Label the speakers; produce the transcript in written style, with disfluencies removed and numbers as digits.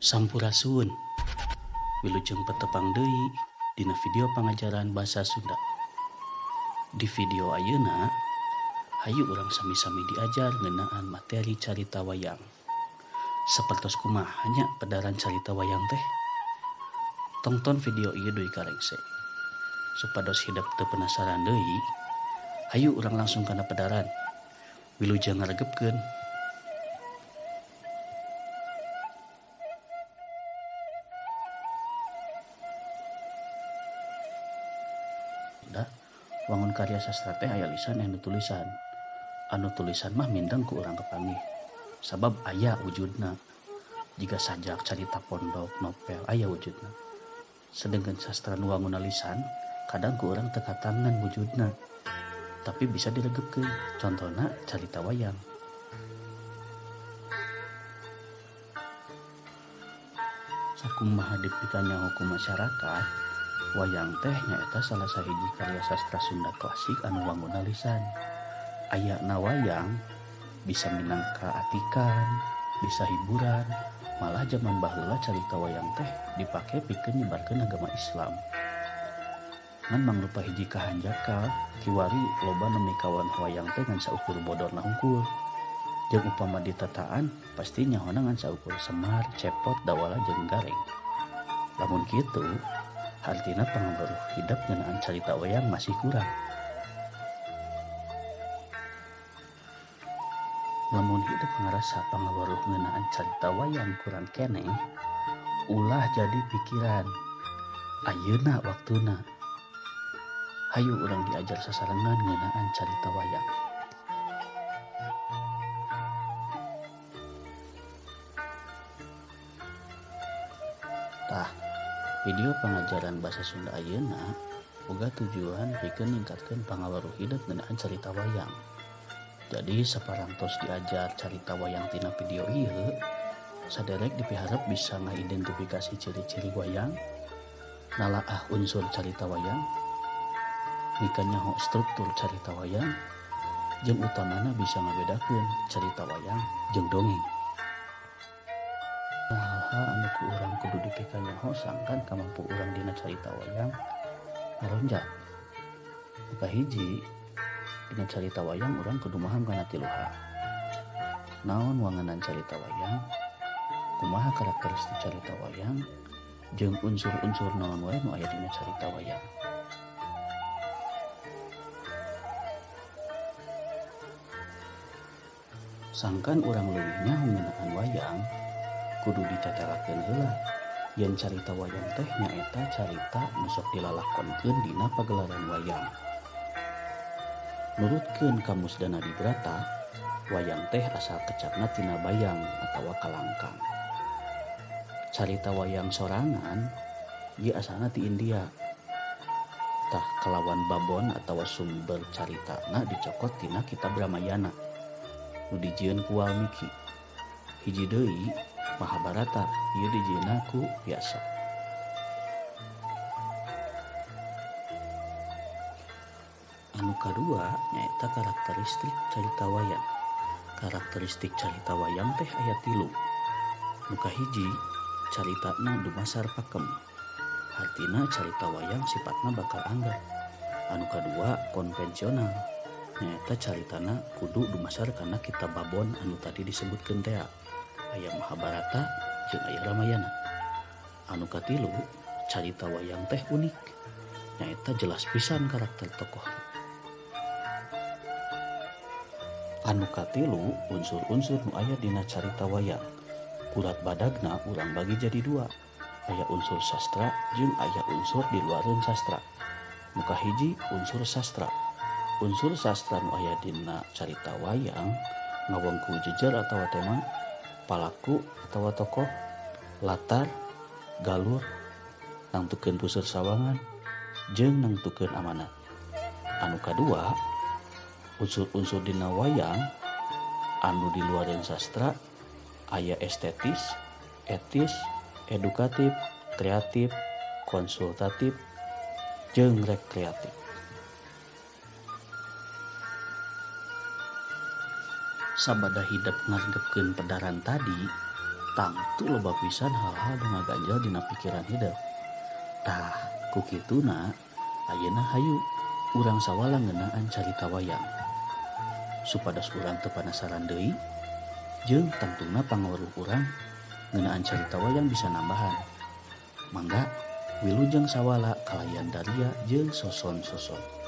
Speaker 1: Sampurasun. Wilujeng patepang deui dina video pangajaran basa Sunda. Di video ayeuna, hayu urang sami-sami diajar ngeunaan materi carita wayang. Sapertos kumaha nya pedaran carita wayang teh? Tongton video ieu dugi ka rengse. Supados hidep teu penasaran deui, hayu urang langsung kana pedaran. Wilujeng ngaregepkeun. Wangun karya sastra teh aya lisan anu tulisan. Anu tulisan mah mindeng ku urang kapanggih. Sabab aya wujudna. Jiga sajak, carita pondok, novel aya wujudna. Sedengkeun sastra nu wangunna lisan, kadang ku urang teu katangan wujudna. Tapi bisa diregepkeun. Contona carita wayang. Sakumaha dipikanyaho ku masyarakat, wayang teh nyaeta salah sahiji karya sastra Sunda klasik anu wangunna lisan. Ayana wayang bisa minangka atikan, bisa hiburan, malah zaman baheula carita wayang teh dipake pikeun nyebarkeun agama Islam. Ngan mangrupa hiji kahanjakal, kiwari loba nu mikawan wayang teh ngan saukur bodorna hungkul. Jeung upama ditataan pasti nyahona ngan saukur Semar, Cepot, Dawala jeung Gareng. Lamun kitu, hartina pangaweruh hidep ngeunaan carita wayang masih kurang. Lamun hidep ngarasa pangaweruh ngeunaan carita wayang kurang keneh, ulah jadi pikiran. Ayeuna waktuna. Hayu urang diajar sasarengan ngeunaan carita wayang. Tah, video pangajaran basa Sunda ayeuna boga tujuan pikeun ningkatkeun pangaweruh hidep ngeunaan carita wayang. Jadi saparantos diajar carita wayang tina video ieu, saderek dipiharep bisa ngaidentifikasi ciri-ciri wayang, nalaah unsur carita wayang, mikanyaho struktur carita wayang, jeung utamana bisa ngabedakeun carita wayang jeung dongeng. Hal-hal anu ku urang kudu dipikanyaho sangkan kamampu urang dina carita wayang ngaronjat. Nu kahiji, dina carita wayang urang kudu maham kana tilu hal. Naon wangenan carita wayang, kumaha karakteristik carita wayang, jeung unsur-unsur naon wae nu aya dina carita wayang. Sangkan urang leuwih nyaho ngeunaan wayang, kudu dicacarakeun heula yen carita wayang teh nyaeta carita nu sok dilalakonkeun dina pagelaran wayang. Nurutkeun Kamus Danadibrata, wayang teh asal kecapna tina bayang atawa kalangkang. Carita wayang sorangan ieu asalna ti India. Tah kalawan babon atawa sumber caritana dicokot tina kitab Ramayana nu dijieun ku Walmiki. Hiji deui Mahabharata ieu dijieunna ku Vyasa. Anu kadua nyaeta karakteristik carita wayang. Karakteristik carita wayang teh aya tilu. Nu kahiji, caritana dumasar pakem. Hartina carita wayang sifatna bakal angger. Anu kadua konvensional, nyaeta caritana kudu dumasar kana kitab babon anu tadi disebutkeun tea. Aya Mahabharata jeung aya Ramayana. Anu katilu, carita wayang teh unik, nyaeta jelas pisan karakter tokoh. Anu katilu, unsur-unsur nu aya dina carita wayang. Kurat badagna urang bagi jadi dua. Aya unsur sastra jeung aya unsur di luareun sastra. Nu kahiji, unsur sastra. Unsur sastra nu aya dina carita wayang ngawengku jejer atawa tema, palaku atawa tokoh, latar, galur, nangtukeun puseur sawangan, jeung nangtukeun amanat. Anu kadua, unsur-unsur dina wayang anu di luareun sastra aya estetis, etis, edukatif, kreatif, konsultatif, jeung rekreatif. Sabada hidep ngaregepkeun pedaran tadi, Tangtu loba pisan hal-hal nu ngaganjel dina pikiran hidep. Tah, ku kituna ayeuna hayu urang sawala ngeunaan carita wayang. Supados urang teu panasaran deui jeung tangtuna pangaweruh urang ngeunaan carita wayang bisa nambahan. Mangga wilujeng sawala kalayan Daria jeung Soson-soson.